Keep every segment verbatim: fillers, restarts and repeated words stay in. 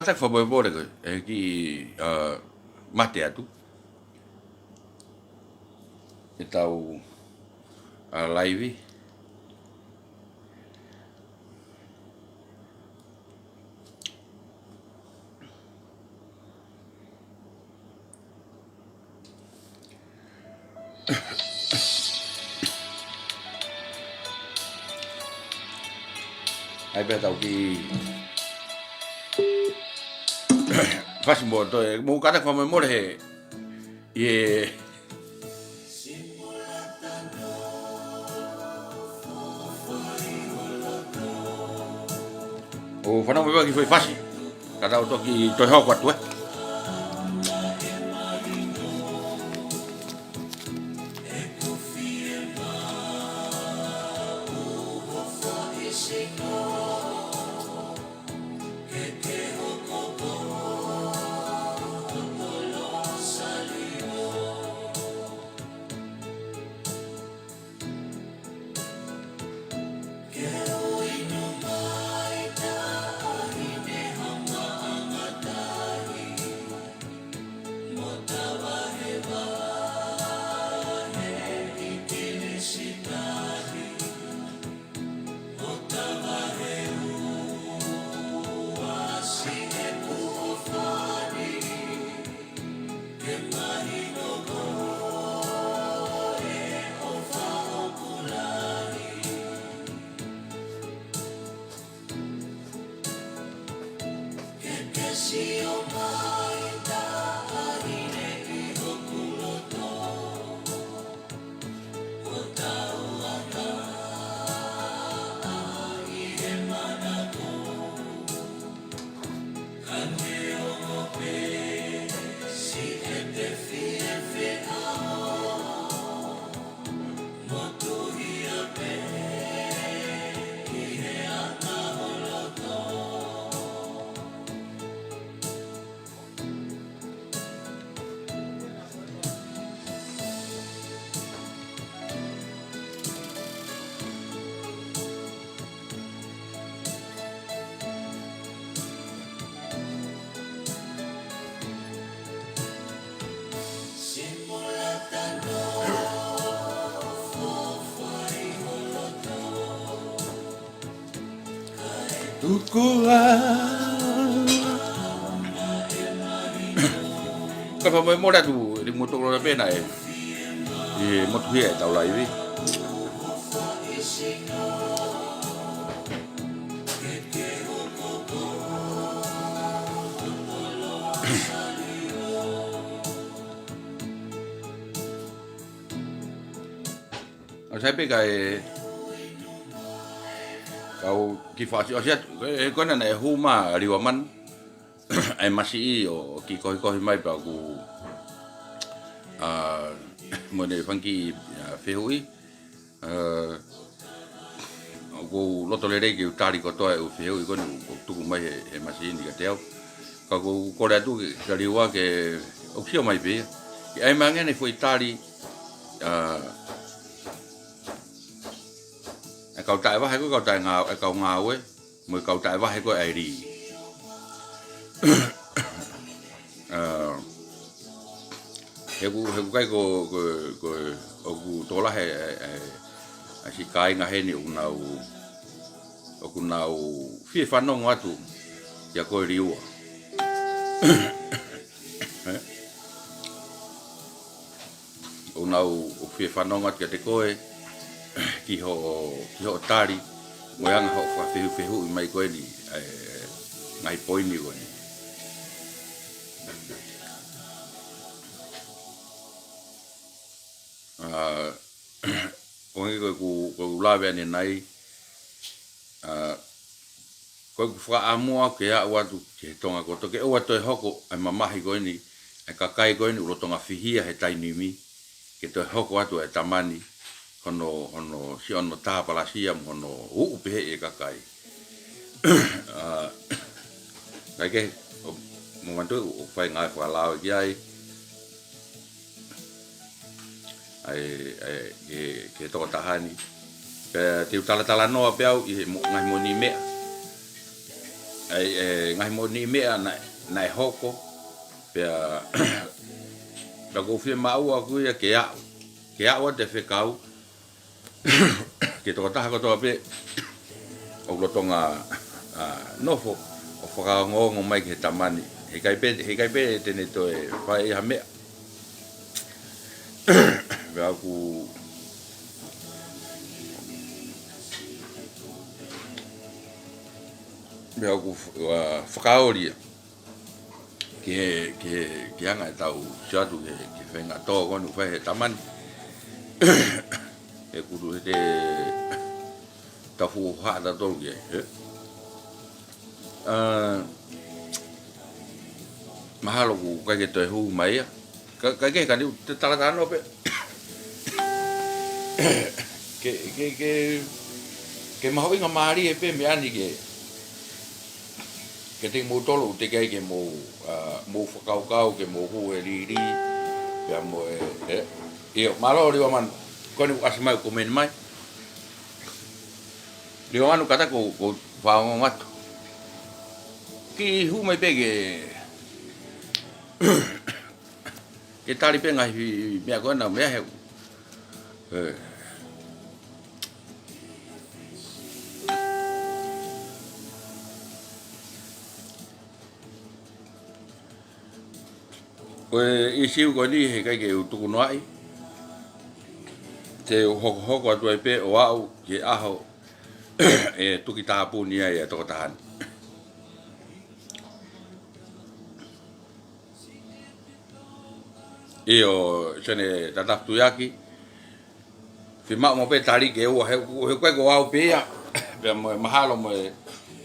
kātaki fakamolemole ko e, ʻe kiʻi, ā, mate atu ʻetau, ā, laivi. ʻAi pē tau kiʻi fasi mo toe, mou kātaki fakamolemole he, ʻi he ʻo fanau mai pē kiʻi foʻi fasi. Ka tau toki toe hoko atu ē. Tuku ā. Ka fakamolemole atu, ʻi muʻa tokolola pē naʻe, ʻi he motuhia ʻetau laivi. ʻO sai pē ka e kau kiʻi fakaʻosiʻosi atu, ē, ko ena naʻe hū mai ʻa Liua Manu, ʻa e masiʻi ʻo kiʻi kohikohi mai pea ʻoku, ā, mo ʻene fanga kiʻi, ā, fehuʻi, ā, ʻoku ou loto lelei ke u tali kotoa e ʻū fehuʻi ko eni ʻoku tuku mai he, he masiʻi ni kiate au. Ka ʻoku ou kole atu kia Liua ke ʻoku sio mai pē ia. Ke ʻai mai ange ʻene foʻi tali, ā, e kau taʻevahe ko e kau taʻe ngā-, e kau ngāue, mo e kau taʻevahe ko e ʻa e lī. Ā, he ʻoku, he ʻoku ʻikai ko, ko, ko, ʻoku tokolahi e, e, e, ʻa siʻi kāinga heni ʻoku nau, ʻoku nau fie fanongo atu kia koe Liua. Ē? ʻOku nau, ʻoku fie fanongo atu kiate koe, ki hoʻo, ki hoʻo tali, mo e anga hoʻo fakafehufehuʻi mai ko eni, ē, ngaahi poini ko eni. Ā, ʻo hangē ko ʻeku, ko ʻeku lave ʻanenai, ā, ko ʻeku fakaʻamu au ke aʻu atu ki he Tonga kotoa, ke ʻoua toe hoko ʻa e mamahi ko eni, ʻa e kakai ko eni ʻoku lolotonga fihia he taimi ni, ke toe hoko atu ʻa e tama ni, hono, hono siʻono tāpalasia mo hono uʻu pehē e kakai. Ā, kae kehe, ʻo, mo manatu ʻoku fai ngāue fakalao ki ai. ʻA e, ʻa e, ki he, ki he tokotaha ni. Pea te u talatalanoa pē au ʻi he mo-, ngaahi moʻoni meʻa. ʻa e, ʻa e ngaahi moʻoniʻi meʻa naʻe, naʻe hoko, pea, pea ʻoku ou fiemaʻu ʻaku ia ke aʻu, ke aʻu atu e fekau, ki he tokotaha kotoa pē ʻoku lolotonga, ʻa, nofo, ʻo fakaongoongo mai ki he tamani. He ʻikai pē, he ʻikai pē te ne toe fai ha meʻa. Pea ʻoku, pea ʻoku, ʻa, fakaoli ia ki he, ki he, ki he anga ʻetau sio atu ki he, ki he feinga tō ko eni ʻoku fai he tamani. He kutu he te tau fuʻu haʻa tautolu ki ai, ē? ʻA, mahalo ʻoku ʻikai ke toe hū mai ia. Ka, ka ke, ka liu, te talatalanoa pē. Ke, ke, ke, ke mahuʻingamālie pē meʻa ni ke, ke te mou tolo, te ke ai ke mou, ʻa, mou fakakaukau, ke mou hū he lili, pea mo e, ē. ʻIo, mālō Liua Manu, ko eni ʻoku ʻasi mai, ʻoku komeni mai. Liua Manu, kātaki ʻo, ʻo fakaongoongo atu. Kiʻi hū mai pē ke, ke tali pē ngaahi meʻa ko ena, meʻa he. Ē. Ko e ʻīsiu ko eni he ʻikai ke u tukunoaʻi. Te u hokohoko atu ai pē ʻo aʻu ki he ʻaho ʻe tuki tāpuni ai e tokotaha ni. ʻIo, Sione Tatafu Tuiaki. Fiemaʻu mo pē tali ke ua he, he ʻikai ko au pē ia. Pea mo e mahalo mo e,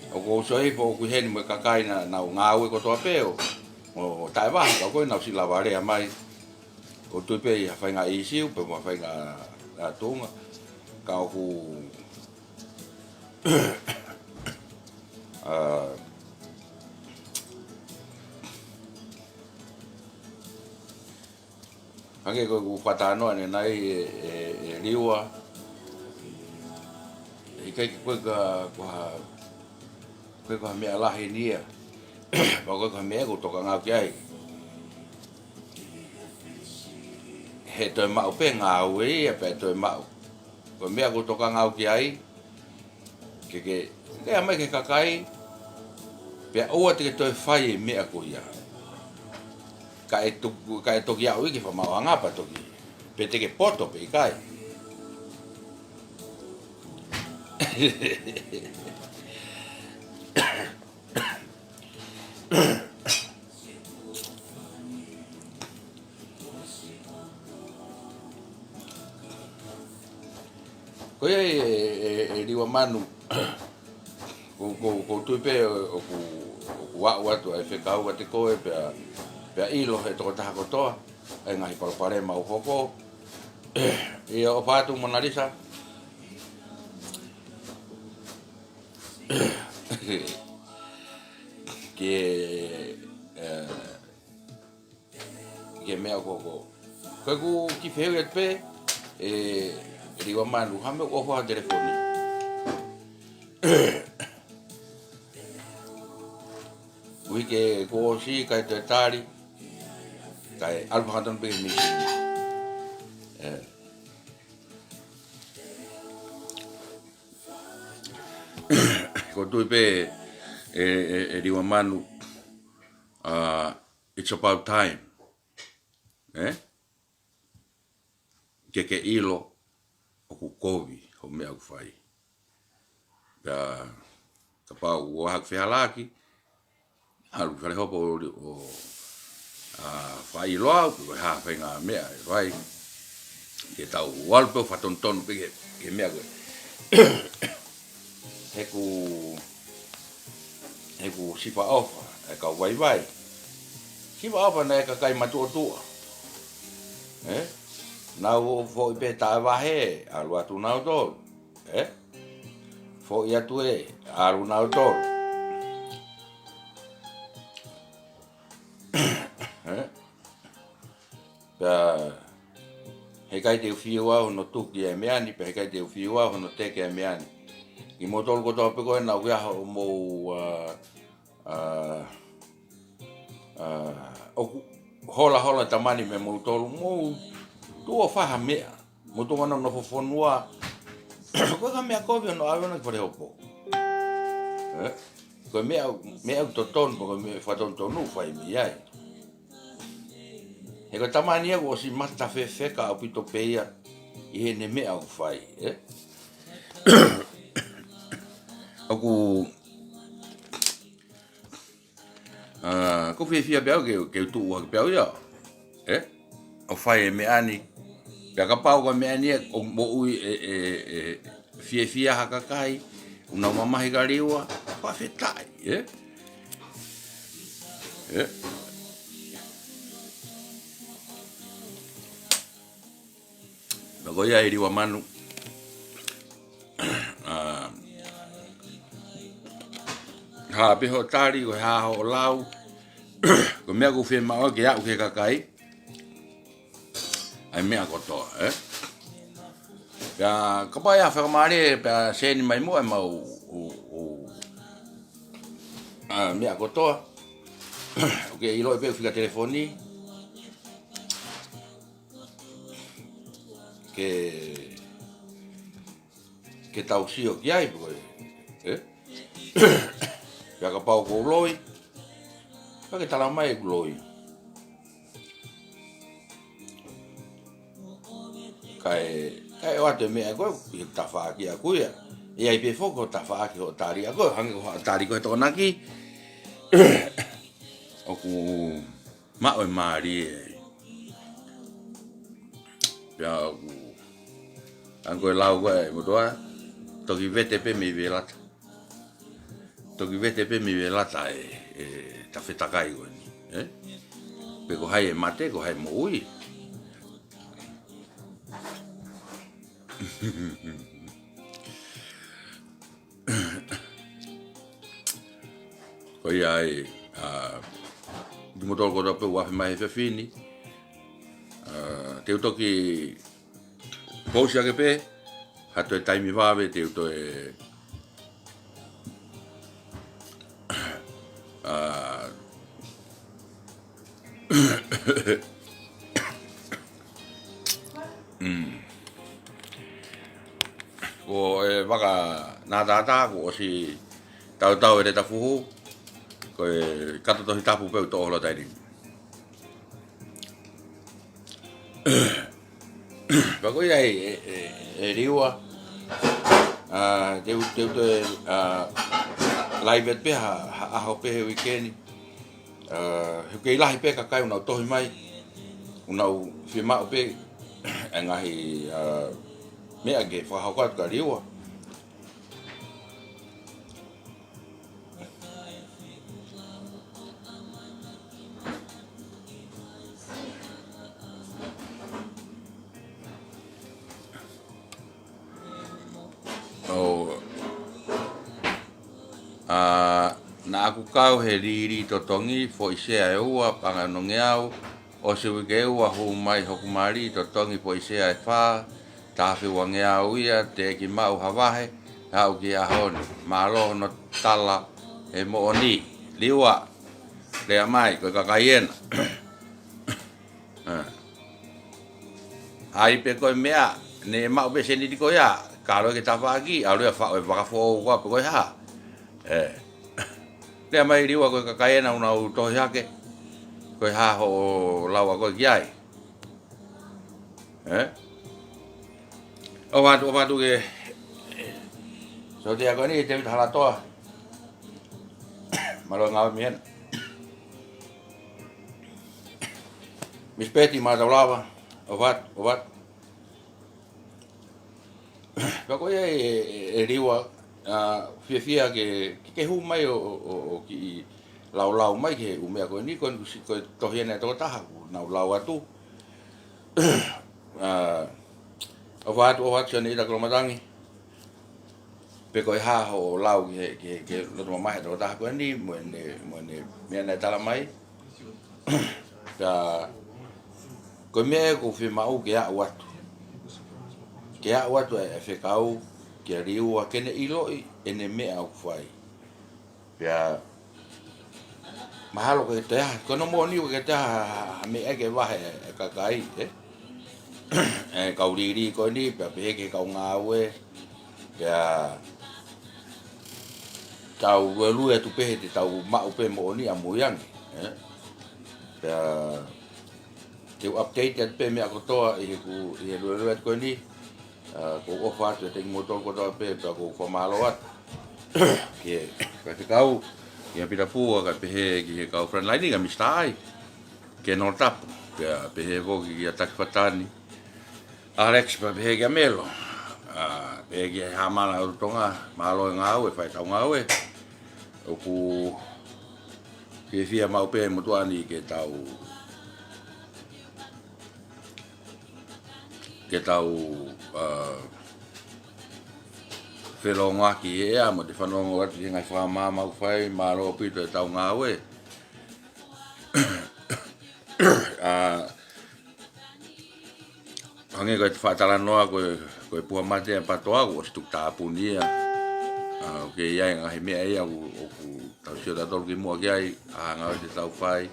ʻoku ou sio hifo ʻoku ʻi heni mo e kakai naʻa nau ngāue kotoa pē ʻo, ʻo taʻevahe, ka ko e nau sila valea mai. ʻOku ou tui pē ʻi ha faʻahinga ʻīsiu, pe mo ha faʻahinga, ʻa, tuʻunga. Ka ʻoku, ʻa, hangē ko ʻeku fakatalanoa ʻanenai ē, ē, ē Liua. ʻIkai ke ko e ka, ko ha, ko e ka meʻa lahi eni ia. Pea ko e ka meʻa ʻoku ou tokanga au ki ai. He toe maʻu pē ngāue ia, pea toe maʻu. Ko e meʻa ʻoku ou tokanga au ki ai, ke, ke lea mai ki he kakai, pea ʻoua te ke toe fai e meʻa ko ia. Ka ʻe tu-, ka ʻe toki aʻu ia ki he fakamaauʻanga pea toki, pe te ke poto pe ʻikai. Ko ia ē, ē, ē, ē Liua Manu. Ko, ko, ʻoku ou tui pē ʻoku, ʻoku aʻu atu ʻa e fekau ʻa te koe pea, pea ʻilo he tokotaha kotoa ʻa e ngaahi palopalema ʻoku hoko. ʻIo, ʻofa atu Mona Lisa. Ke, ē, ke meʻa ko, ko. Ko ʻeku kiʻi fehuʻi atu pē, ē, ē Liua Manu, ha meʻa ʻoku ʻofa ha telefoni. Uike kuo ʻosi, ʻikai toe tali, kae ʻalu fakatonu pē ki he mīsini. Ē. ʻOku ou tui pē, ē, ē, ē Liua Manu, ʻa, it's about time. Ē? Ke ke ʻilo ʻoku kovi hoʻo meʻa ʻoku fai. Pea kapau ʻoku ʻi ai haʻaku fehālaaki, ʻalu ki fale hopo ʻo, ʻo, ʻa, fakaʻilo au, pe ko e hā ha faʻahinga meʻa ʻe fai. Ke tau ʻalu pē ʻo fakatonutonu pē ki he, ki he meʻa ko ē. He ʻoku, he ʻoku sifa ʻofa ʻa e kau vaivai. Sifa ʻofa ʻa e kakai matuʻotuʻa. Ē? Nau foʻi pē taʻevahe, ʻalu atu nautolu. Ē? Foʻi atu ē, ʻalu nautolu. Ē? Pea, he ʻikai te u fiu au hono tuki e meʻa ni, pea he ʻikai te u fiu au hono teke e meʻa ni. Kimoutolu kotoa pē ko ena ʻoku ʻi ai hoʻomou, ʻa, ʻA, ʻa, ʻoku holahola tamani mei moutolu, mou tuʻu ʻo fai ha meʻa. Mou tuʻu ʻo nofo fonua. Ko e ka meʻa kovi ʻo nau ʻave ʻo nau ki fale hopo. ʻE? Ko e meʻa, meʻa ʻoku totonu, ko e meʻa fakatonutonu fai mei ai. He ko tamani ia kuo ʻosi mata fefeka ʻaupito pē ia ʻi heʻene meʻa ʻoku fai, ʻe? ʻOku, ʻa, ʻoku ou fiefia pē au ke, ke u tuʻu hake pē au ia, ʻe? ʻO fai e meʻa ni. Pea kapau ko e meʻa ni ʻoku moʻui ʻe, ʻe, ʻe, fiefia ha kakai, ʻoku nau mamahi kia Liua, fakafetaʻi, ʻe? ʻE? Pea ko ia ʻe Liua Manu. ʻA, hā pē hoʻo tali, ko e hā hoʻo lau. Ko e meʻa ʻoku ou fiemaʻu ke aʻu ki he kakai. ʻA e meʻa kotoa, ʻe? Pea kapau ʻe fakamālie, pea send mai muʻa ʻemau, ʻū, ʻū, ʻa, meʻa kotoa. ʻOku ke ʻiloʻi pē ʻeku fika telefoni. Ke ke tau sio ki ai pē ko ē, ʻe? Pea kapau ʻoku ou loi, pea ke tala mai ʻeku loi. Kae, kae ʻoatu e meʻa ko ē ʻi he tafaʻaki ʻaku ia. ʻE ʻi ai pē foki ho tafaʻaki hoʻo tali ʻaku, hangē ko haʻo tali ko ē Tokonaki. ʻOku maʻu e mālie. Pea ʻoku, hangē ko e lau ko ē ʻa e motuʻa, toki vete pē mei Velata. Toki vete pē mei Velata e, e tafetakai ko eni, ʻe? Pe ko hai e mate, ko hai e moʻui. Ko ia ai, ʻa, kimoutolu kotoa pē ʻoku afe mai he efiafi ni. ʻA, te u toki post hake pē ha toe taimi vave, te u toe, ʻa, Mm. Ko e vaka natātā, kuo ʻosi tautau e leta fuhu, ko e kato Tohi Tapu pē ʻoku toʻo holo taini. Pea ko ia ʻe, ʻe, ʻe, ʻe Liua, ʻa, te u, te u toe, ʻa, live pē ha, ha ʻaho pē he uike ni. ʻA, he ʻoku kei lahi pē kakai ʻoku nau tohi mai, ʻoku nau fiemaʻu pē e ngaahi, ʻa, meʻa ke fakahoko atu kia Liua. ʻO, ʻa, naʻa ku kau he lī, lī totongi, foʻi sea ʻe ua, paʻanga ʻe onongeau, ʻosi e uike ʻe ua hū mai hoku mali, totongi foʻi sea ʻe fā, taha afe uangeau ia, teʻeki maʻu ha vahe, haʻu ki he ʻaho ni, mālō hono tala e moʻoni, Liua, lea mai, ko e kakai ena. ʻA. ʻAi pē ko e meʻa, ne maʻu pē sēniti ko ia, ka ʻalu ki he tafaʻaki, ʻalu ia ʻo faʻu e vaka foʻou ko ē pe ko e hā. ʻE. Lea mai Liua ko e kakai ena ʻoku nau tohi hake, ko e hā hoʻo lau ʻa koe ki ai. ʻE? ʻOfa atu, ʻofa atu ke, so te ako ni, Tēvita Halatoa. Mālō ngāue mei hena. Miss Betty Mātaulava, ʻofa atu, ʻofa atu. Pea ko ia ʻe, ʻe, ʻe Liua, ʻa, fiefia ke, ke, ke hū mai ʻo, ʻo, ʻo, ʻo kiʻi laulau mai ki he ʻū meʻa ko eni, ko eni kuo ʻosi, ko e tohi ena ʻe toko taha, kuo nau lau atu. ʻA, ʻofa atu, ʻofa atu, Sione ʻIta Kolomatangi. Pe ko e hā hoʻo lau ki he, ki he, ki he loto mamahi ʻa e toko taha ko eni, mo ʻene, mo ʻene meʻa naʻe tala mai. Ka, ko e meʻa ʻoku ou fiemaʻu ke aʻu atu. Ke aʻu atu e, e fekau, kia Liua, ke ne ʻiloʻi ʻene meʻa ʻoku fai. Pea, Mahalo ko e toe ʻai, ko hono moʻoni ʻoku ʻikai ke toe ʻai ha meʻa ke vahe e kakai, ē? ʻE kau lili ko eni, pea pehē ki he kau ngāue, pea tau luelue atu pē he te tau maʻu pē moʻoni ʻamui ange, ē? Pea te u update atu pē meʻa kotoa ʻi heʻeku, ʻi he luelue atu ko eni, ʻa, ʻoku ou ʻofa atu kiate kimoutolu kotoa pē, pea ʻoku ou fakamālō atu ki he, ki he kau, ki he Pita Pua, kae pehē ki he kau frontline, kia Misa Ai, ki he Nolatapu, pea pehē foki kia Taki Fatani, Alex, pea pehē kia Melo, ʻa, pehē ki he Hāmana ʻo Tonga, mālō e ngāue, fai ʻetau ngāue, ʻoku fiefia maʻu pē motuʻa ni ke tau ke tau, ʻa, felōngoaki ʻi he ʻea mo te fanongo atu ki he ngaahi fakamaama ʻoku fai, mālō ʻaupito ʻetau ngāue. ʻA, hangē ko e faʻa talanoa ko e, ko e puha mate ʻa Patoa kuo ʻosi tuku tāpuni ia. ʻA, ʻoku ʻi ai e ngaahi meʻa ia ʻoku, ʻoku tau sio tautolu ki muʻa ki ai, ʻa, ngāue te tau fai.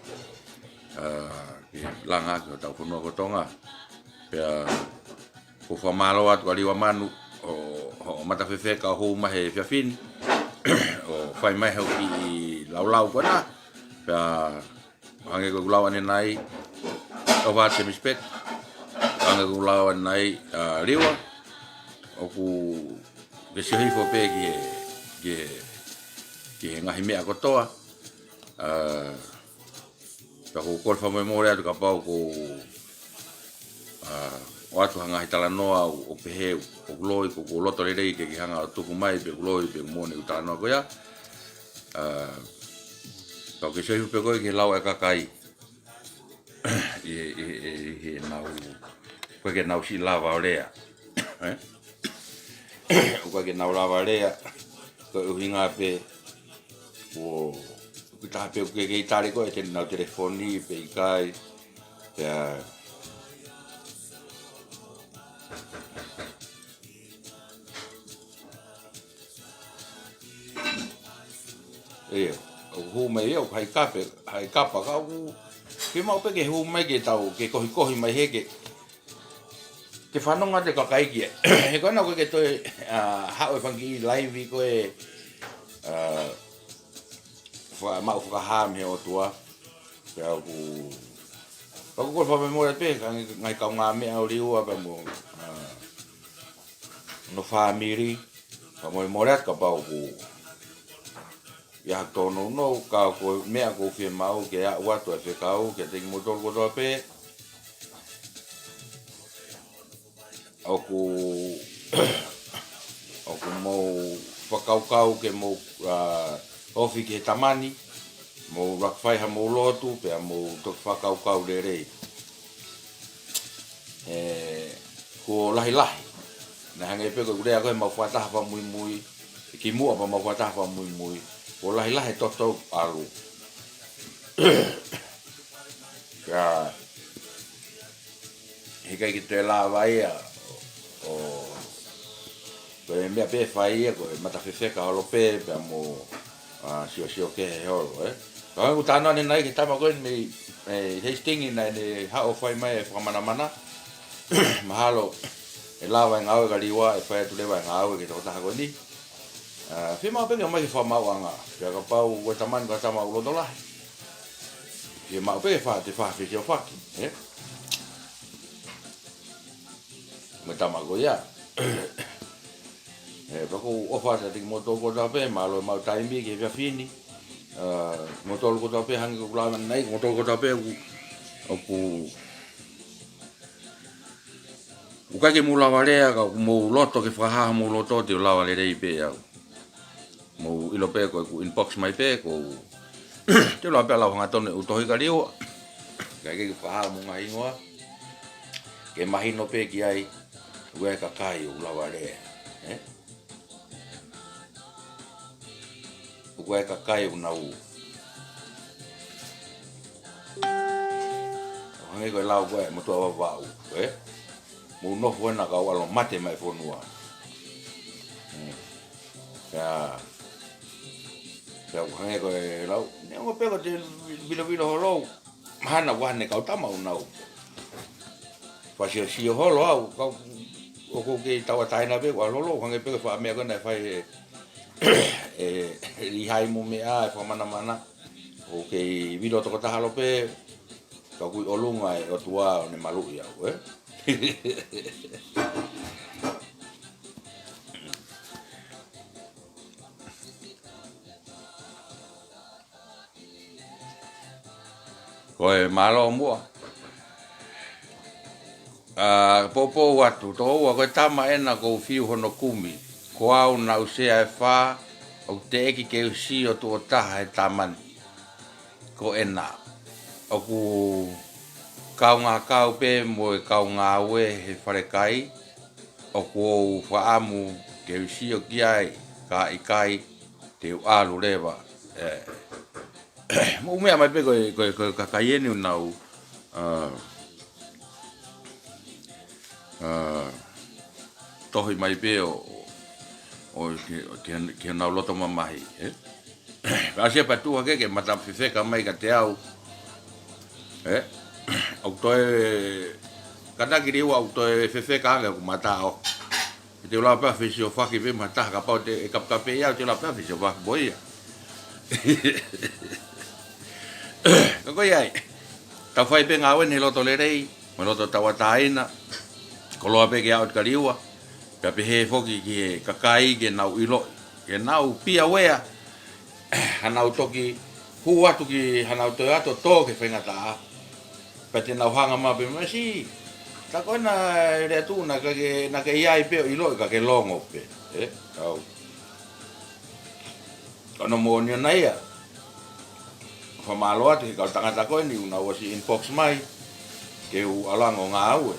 ʻA, ke langa ki hotau fonua ko Tonga. Pea ʻoku ou fakamālō atu kia Liua Manu ʻo, ʻo hoʻo mata fefeka ʻo hū mai he efiafi ni, ʻo fai mai hoʻo kiʻi laulau ko ena. Pea hangē ko ʻeku lau ʻanenai, ʻofa atu Misa Peti, hangē ko ʻeku lau ʻanenai, ʻa, Liua, ʻoku ke sio hifo pē ki he, ki he, ki he ngaahi meʻa kotoa, ʻa, pea ʻoku ou kole fakamolemole atu kapau ʻoku, ʻa, ʻoatu ha ngaahi talanoa ʻo, ʻo pehē ʻoku loi, ʻoku ou loto lelei ke ke hanga ʻo tuku mai pe ʻoku loi pe ʻoku moʻoni ʻeku talanoa ko ia. ʻA, pea ʻoku ke sio hifo pē koe ki he lau ʻa e kakai. ʻI, ʻi, ʻi, ʻi heʻenau, ʻoku ʻikai ke nau siʻi lava ʻo lea. Ē? ʻOku ʻikai ke nau lava lea, ko e ʻuhinga pē, ʻoku, ʻoku ʻikai ke, ʻoku ʻikai ke tali ko e te nau telefoni pe ʻikai, pea, ʻio, ʻoku hū mai ia, ʻoku hai kape, hai kapa, ka ʻoku, ke maʻu pē ke hū mai ke tau, ke kohikohi mai he ke, ke fanongo atu e kakai ki ai. He ko ena ʻoku ʻikai ke toe, ʻa, haʻu e fanga kiʻi laivi ko e, ʻa, fa-, maʻu fakahā mei he ʻOtua. Pea ʻoku, pea ʻoku ou kole fakamolemole pē, ka ngai, ngai kaungāmeʻa ʻo Liua pea mo, ʻa, hono fāmili, fakamolemole atu kapau ʻoku ʻi ai haʻaku tōnounou, ka ko e meʻa ʻoku ou fiemaʻu ke aʻu atu e fekau kiate kimoutolu kotoa pē. ʻOku, ʻoku mou fakakaukau ke mou, ʻa, ofi ki he Tamai ni, mou laka fai hamou lotu, pea mou toki fakakaukau lelei. Ē, kuo lahilahi. Naʻe hangē pē ko ʻeku lea ko e mau fakataha fakamuimui, kimuʻa pea mau fakataha fakamuimui. Kuo lahilahi e toto ʻalu. Ka, heʻikai ke toe lava ia, ʻo, ko e meʻa pē fai ia, ko e mata fefeka holo pē, pea mo, ʻa, siosio kehe holo, ē. Ka ʻoku ou talanoa ʻanenai ki he tama ko eni mei, ē, Hastings naʻa ne haʻu ʻo fai mai e fakamanamana. Mahalo, ʻe lava e ngāue kia Liua, ʻe fai atu leva e ngāue ki he tokotaha ko eni. ʻA, fiemaʻu pē ke ʻomai ki he fakamaauʻanga, pea kapau ko e tama ni ko e tama ʻoku loto lahi. Fiemaʻu pē ke fa-, te fakafeʻiloaki, ē? Mo e tama ko ia. Ē, pea ʻoku ou ʻofa atu kiate kimoutolu kotoa pē, mālō e maʻu taimi ki he efiafi ni. ʻA, kimoutolu kotoa pē hangē ko ʻeku lau ʻanenai, kimoutolu kotoa pē ʻoku, ʻoku, ʻoku ʻikai ke mou lava lea, ka ʻoku mou loto ke fakahā homou loto, te u lava lelei pē au. Mou ʻilo pē ko ʻeku inbox mai pē, ko u te u lava pē ʻo lau hangatonu ʻeku tohi kia Liua. Kae ʻikai ke fakahā homou ngaahi hingoa. Ke mahino pē ki ai, ʻoku ʻi ai e kakai ʻoku lava lea. Ē? ʻOku ʻi ai e kakai ʻoku nau. ʻO hangē ko e lau ko e motuʻa Vavaʻu, ē? Mou nofo ena kau ʻalu ʻo mate mai fonua. Hmm. Pea, pea ʻoku hangē ko e lau, ne Ongo pē ko te vilovilo holo. Mahalo ʻoku ʻi ai haʻane kau tama ʻoku nau fasiosio holo au, kau, ʻoku ou kei tauʻatāina pē, ʻoku ʻalu holo, hangē pē ko e faʻa meʻa ko ē naʻe fai ʻe, ʻe Lihai mo meʻa, ʻe fakamanamana. ʻOku ou kei vilo tokotaha holo pē, ka ʻoku ʻi ʻolunga e ʻOtua ʻo ne maluʻi au, ē? Ko e mālō muʻa. ʻA, poupou atu, tokoua, ko e tama ena ʻoku ou fiu hono kumi. Ko au naʻá ku sea ʻe fā, ʻoku teʻeki ke u sio tuʻo taha he tama ni. Ko ena. ʻOku kaungā kau pē mo e kau ngāue he falekai, ʻoku ou fakaʻamu ke u sio ki ai, ka ʻikai te u ʻalu leva. ʻE, mo meʻa mai pē ko e, ko e, ko e kakai eni ʻoku nau, ʻa, ʻa, tohi mai pē ʻo, ʻo ke, ke, ke nau loto mamahi, ē? Pea ʻosi e patu hake ke mata fefeka mai kiate au, ē? ʻOku toe, kātaki Liua ʻoku toe fefeka ange ʻoku mata ʻo. Te u lava pē ʻo fesiofaki pē mo ha taha kapau te, ʻe kapekapeʻi au te u lava pē ʻo fesiofaki mo ia. Ka ko ia ai, tau fai pē ngāue ni he loto lelei, mo e loto tauʻatāina, koloa pē ke aʻu atu kia Liua, pea pehē foki ki he kakai ke nau ʻiloʻi, ke nau pia uea, hanau toki hū atu ki hanau toe ʻalu atu ʻo tō ki he faingataʻa. Pea te nau hanga mai pē mai si. Tā ko ena e lea tuʻu naʻa ke, naʻa ke ʻi ai pē ʻo ʻiloʻi ka ke longo pē. Ē? Kau. Ko hono moʻoni ʻona ia. Fakamālō atu ki he kau tangata ko eni ʻoku nau ʻosi inbox mai. Ke u ʻalu ange ʻo ngāue.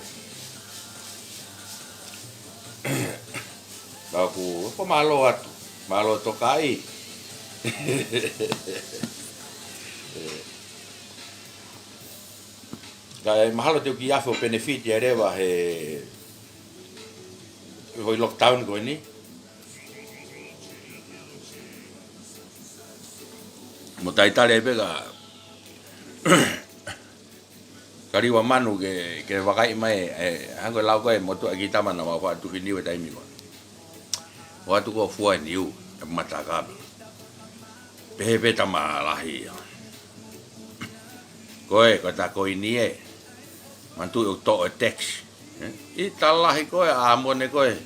Ka ʻoku fakamālō atu. Mālō tokaʻi. Kae mahalo te u kiʻi afe ʻo benefit ai leva he, he foʻi lockdown ko eni. Mo talitali ai pē kia, kia Liua Manu ke, ke vakaiʻi mai, ē, hangē ko e lau ko ē ʻa e motuʻa kiʻi tama naʻa mau faʻa tufi niu he taimi ko ē. ʻOatu ko e fua e niu, e matakama. Pehē pē tama lahi ia. Ko e, ko e tā ko eni ē. Manatuʻi ʻoku toʻo e taxi. Ē? ʻI talahi ko ē, ʻa mone ko ē.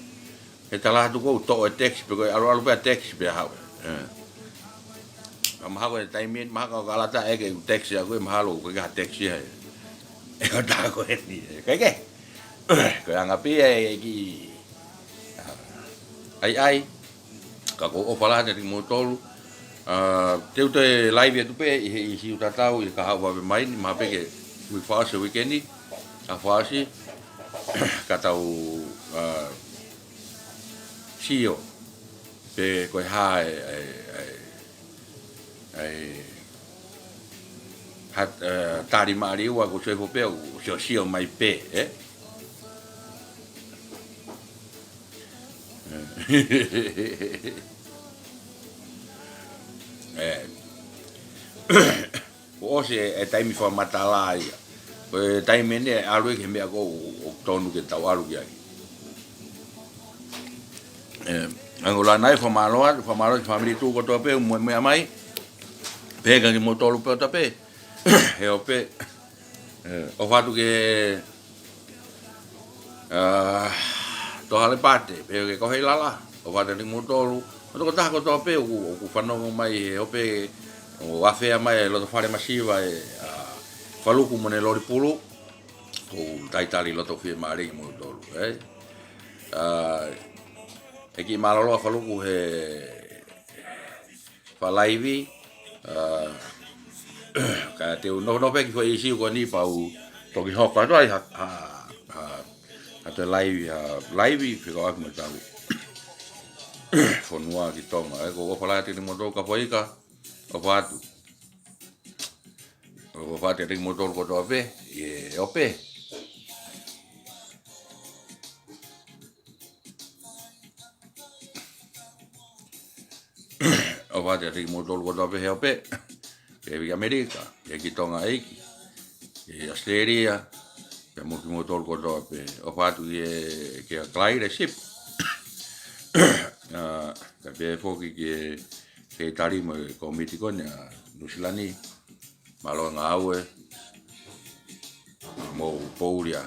He tala atu ko ē ʻoku toʻo e taxi, pe ko e ʻalu ʻalu pē ʻa e taxi pē haʻu. Ē. Ka mahalo ko e taimi eni, mahalo ko e kalata ē ke u taxi ʻa koe, mahalo ko e ka taxi ē. ʻE ko tā ko eni, ē. Kae kehe. Ko e anga pē ia e kiʻi, ʻa, ʻai ʻai, ka ʻoku ou ʻofa lahi atu kiate kimoutolu, ʻa, te u toe live atu pē ʻi he ʻi Siutatau, ʻi he kahaʻu vave mai ni, mahalo pē ke ui fakaʻosi e uike ni, ka fakaʻosi, ka tau, ʻa, sio, pe ko e hā e, e, e, e, ha, e, tali maʻa Liua ko e sio hifo pē ʻo sio, sio mai pē, ē? Ē. Kuo ʻosi e, e taimi fakamatala ia. Ko e taimi eni ʻe ʻalu ia ki he meʻa ko ē ʻoku, ʻoku tonu ke tau ʻalu ki ai. Ē, ʻa ia ko e lana ia fakamālō atu, fakamālō ki he fāmili tuʻu kotoa pē, mo e meʻa mai. Pehē kia kimoutolu pē ʻo tape. He ʻope. Ē, ʻofa atu ki he ʻA, Tohale Pate, pehē ki he kau Heilala, ʻofa atu kiate kimoutolu. Mo e tokotaha kotoa pē ʻoku, ʻoku fanongo mai he ʻope, ʻo afea mai e loto fale masiva ē, ʻa, Faluku mo ʻene loli pulu, ʻoku ou talitali loto fiemālie kimoutolu, ē. ʻA, ʻe kiʻi mālōlō ʻa Faluku he fakalaivi, ʻa, ka te u nofonofo pē ki he foʻi ʻīsiu ko eni pea u toki hoko atu ai ha, ha, ha, ha toe laivi, ha laivi fekauʻaki mo ʻetau fonua ki Tonga. Ē, ʻoku ou ʻofa lahi atu kiate kimoutolu kau Faika, ʻofa atu. ʻOku ou ʻofa atu kiate kimoutolu kotoa pē, ʻi he ʻope. ʻOfa atu kiate kimoutolu kotoa pē he ʻope. pea ʻi ʻAmelika, pea ki Tonga ʻEiki, ʻi ʻAositelēlia, pea mo kimoutolu kotoa pē, ʻofa atu ki he, ki he Kalaile Sipi. ʻA, kae pehē foki ki he, ki he tali mo e kōmiti ko eni ʻa Nuʻusila ni, mālō e ngāue, mou pouli ā.